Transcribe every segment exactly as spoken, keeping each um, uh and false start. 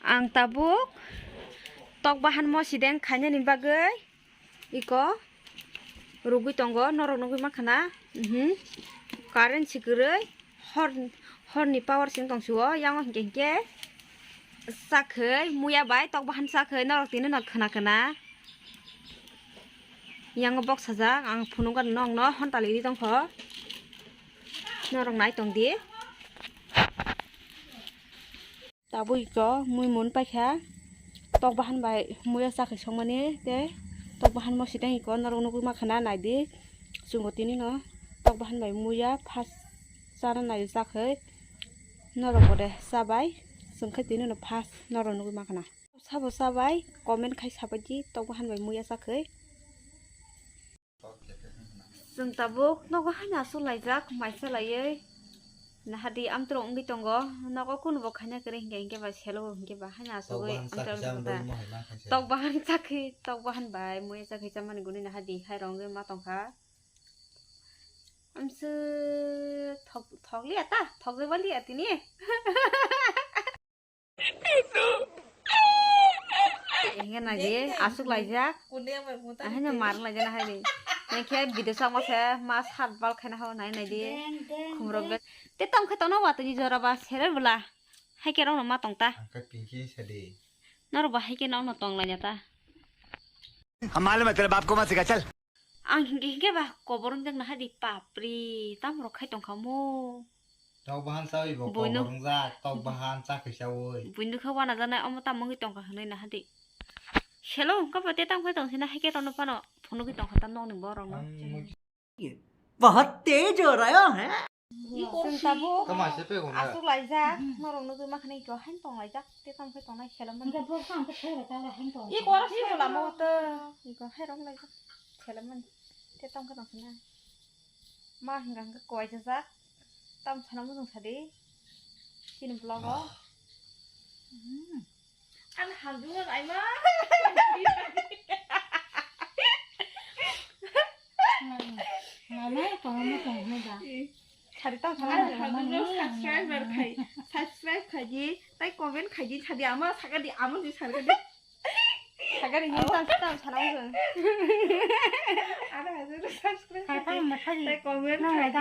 Ang tabuk tok bahan mo sideng khainani bagwi iko rugwi tongo, norok nugwi mankha na. Mhm. Current si kwrwi, hor, horni power sing tong sio, yango hinkhe hinkhe chakhwi muya bai tok bahan chakhwi norok tini no khna khna. Yango box sajak, ang phunukgwi nokno honta lidi tongkho. Norok nai tongdi. Tabuk iko mui mun paikha, tok bahan bai muya chakhwi songmani tei tok bahan mo sideng iko norok nugwi mankha na, naidi chwngbo tini no tok bahan bai muya first chana naidi chakhwi norok bo de chabai, chwng khe tini no first norok nugwi mankha na. Sabo chabai comment khai sabaidi tok bahan bai muya chakhwi. Chwng tabuk nogo haino aswk laijak, maisa laiwi nahadi amtwrwng wngwi tongo. Nogo kunu bo khaina kwrwi hinkhe, hinkhe ba selo hinkhe ba haino aswk wi amtwrwng wngwi tongo. Tok bahan chakhi, tok bahan bai muya chakhi chamani gwnwi nahadi hai rwngwi ma tongkha. Amswk thok, thok liya ta, thok jeba liya tini. Hinkhe naidi aswk laijak. Ahaino mar laijak na haidi. Hinkhe video sakma se ma sat bal khaina hao nai naidi. Khumrok be. Te tong khe tono watwi jora ba sere bwla. Hai khe rokno ma tong ta. Ang khe pinki sadi. Norok ba hai khe nokno tong laina ta. हम मालूम है तेरे बाप को मत सिखा, चल। Ang hinkhe hinkhe ba kobor wngjak naha di, papri, tamo rok khai tongkha mo. Tok bahan chawi bo kobor wngjak, tok bahan chakhi chawi. Buino kha wana janai omo tamo wngwi tongkha hwnwi naha di. Selo wngkha ba te tamo khai tong sina, hai khe tono phano phunugwi tongkha ta nokni borok no. बहुत तेज हो रहा है। Chwng tabuk aswk laijak, norok nugwi mankha na iko haino tong laijak, te tamo khe tongnai seleng mani. Iko oro si lama o to, iko hai rok laijak, seleng mani. Te tamo khe tong khe na. Ma hwnka hwnka kwai chajak, tamo sana mujung sadi. Chini vlog o. Ang hamjungo naima. Nai, nai, tongma tongma ba. Sadi tamo sana. Ang hamjungo subscriber khai, subscribe khai di, tai comment khai di, sadi ama saka di, ama di saka di. Saka di, tamo sana mujung. Ang hamjungo subscribe khai di, tai comment khai di.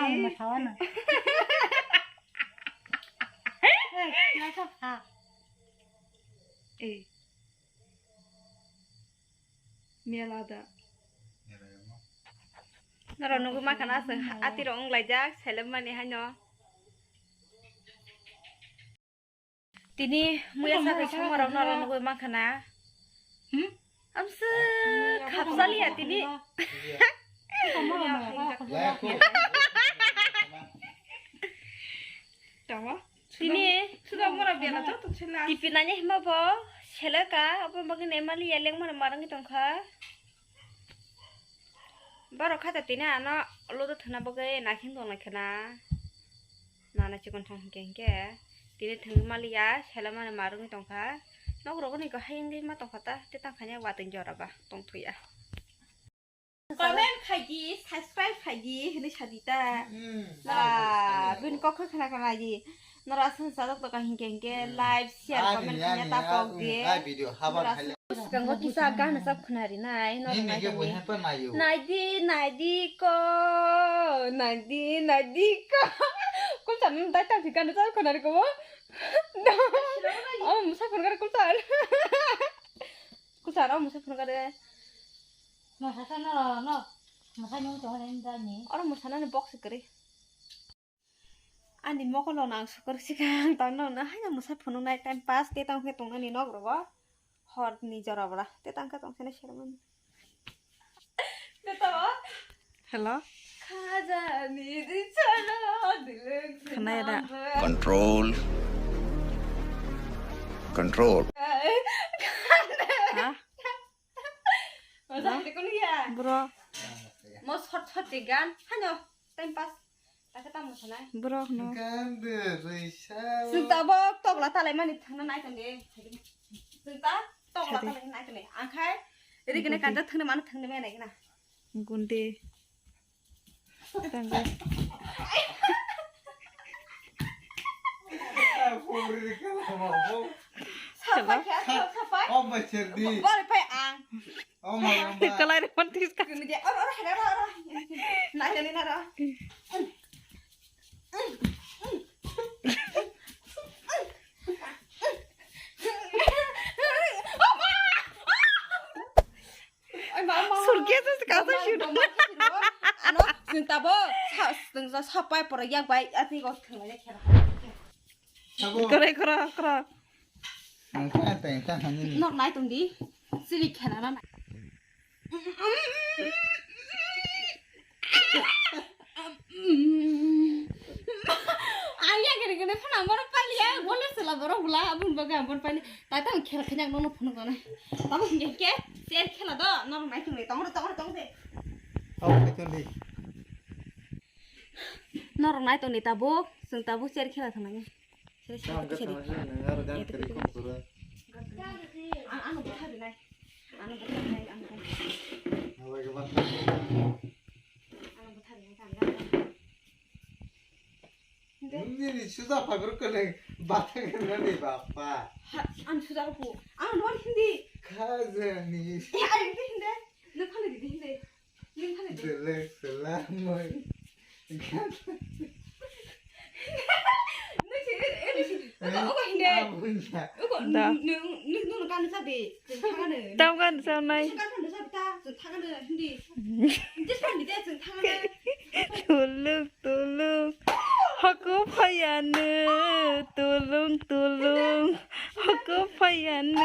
Eh, mela da. Norok nugwi mankha na chwng atirok wng laijak, seleng mani haino. Tini muya sakhi songmarok norok nugwi mankha na. Amswk khapsaliya tini. Tini tipi nanya hima bo seleka, abo bagwi naimaliya lengmano marangwi tongkha. Borok kha tini ano lodo thwna bagwi naising tong lai khna. Nana chikon thang hinkhe hinkhe tini thwngwi maliya, selemani marwngwi tongkha. Nok rogoni ko hayungwi ma tongkha ta, te tang khaina watwi jora ba tongthoya. Comment khai di, subscribe khai di hinwi sadi ta. Bini kok khe khna khna di. Nora aswk sajak tongkha hinkhe hinkhe like, share, comment khaina ta kok di. Bwskango kisa gana chap khna rinai, nini nai hwnkhe bo hepa nayo. Naidi, naidi ko, naidi, naidi ko. Kulsa nung dai tang gana chap khna riko bo. Amo mwsa phone gare kulsa. Kulsa amo mwsa phone gare. Mwsa sa no, no. Mwsa nung to halen dani. Oro mwsa nani box kare. Ani mokolo nang sukar sikang tang no na haino mwsa phunuknai time pass te tang khe tongnani nok rogo. Hor ni jora bora te tang khe tong sene sermani. Te to. Hello. Khajani ri chalo dileng. Khwnaya da? Control. Control. Ha? Bro. Mo sot sot de gan. Hano. Time pass. Takhe tamo sanai. Borok no. Gande risa. Sung tabok tokla talai mani thangna nai tong de. Sung ta tokla talai nai tong de. Angkhai rigene kanja thangna mano thangna mena gina. Gunde. Tangga. Sapai khe, sapai. Oh, my cherdi. Bor pai ang. Oh, my lamba. Kalai ri mon tis ka. Kini dia, oro, oro, oro, oro. Nai, nai, nai, oro. Surkhe se kasa sino. Ano, sinta bo, sa, sinta sapai pora yak bai, ati go thang ya khera. Sabo. Kore, kore, kore. Ang sa ta ta han ni. Nok nai tong di. Sini khera na. Ang ya gini gini phana amor pali ya, bole sela borok bula, abun baga amor pali. Tata ang khera khanya nono phone gana. Tamo hingke ke, ser khela do, nor mai tong le, tong tong tong de. Tamo mai tong di. Norok nai tongni tabuk, chwng tabuk cher khela thangnaini. Cher, cher, cher. Ang, ano bwthar rinai. Ano bwthar rinai, ang, ang. Ano bwthar rinai, ang, ang. Nini suja pagor kene bata kene ni bapa. Ha, ang suja ko. Ang non hindi. Khajani. Eh, ang hindi hindi. Nang phale di hindi. Belek selamoi. Nung si, eh, nung si. Uko, uko hinde. Abunya. Uko, da. Nung, nung, nung kan sa de. Jeng thangane. Tam kan sa nai. Kan kan sa ta. Jeng thangane hindi. Hindi sa hindi jeng thangane. Tulung, tulung. Hoko phayanu. Tulung, tulung. Hoko phayanu.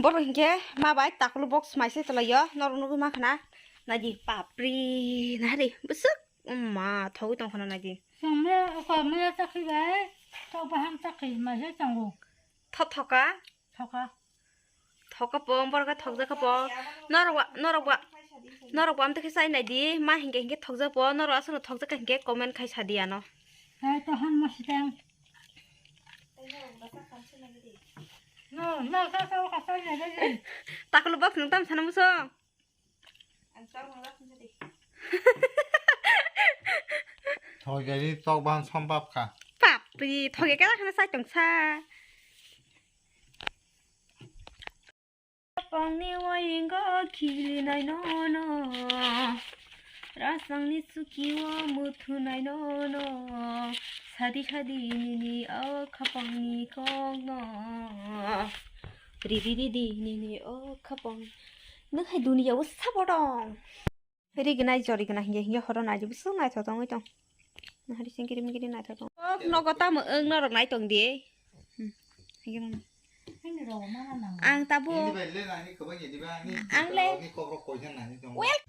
Borok hinkhe ma bai takulu box mai se tolai yo, norok nugwi ma khana. Naidi papri, nahari, bwswk. Umma, thogwi tong khana naidi. Chwng miya, oko miya chakhi bai, tok baham chakhi, mai se tongo. Tho thoka? Thoka. Thoka po, borok khe thokjak kha po. Norok wa, norok wa, norok wa amtwi khe chai naidi, ma hinkhe hinkhe thokjak po, norok aswkno thokjak kha hinkhe comment khai sadi ano. Hai to han ma sitang. No, no, sa sa ka sa ya de. Takulu box nung tam sana muso. Thogeri tok bahan sombab kha. Papri, thoge kela khana sai tong sa. Pangni wayingo khili nai nono. Rasangni suki o muthu nai nono. Sadi sadi nini o khapangni kokno. Riri riri nini o khapang. Nung hai duniya o sabo dong. Ri gwnai jori gwnai hinkhe hinkhe horo naidi bwswk naithok tongwi tong. Nahari singkiri mingkiri naithok tong. Ok nogo tamo wng norok naitong di. Hmm, hinkhe mano. Ang tabuk. Ang le. Well.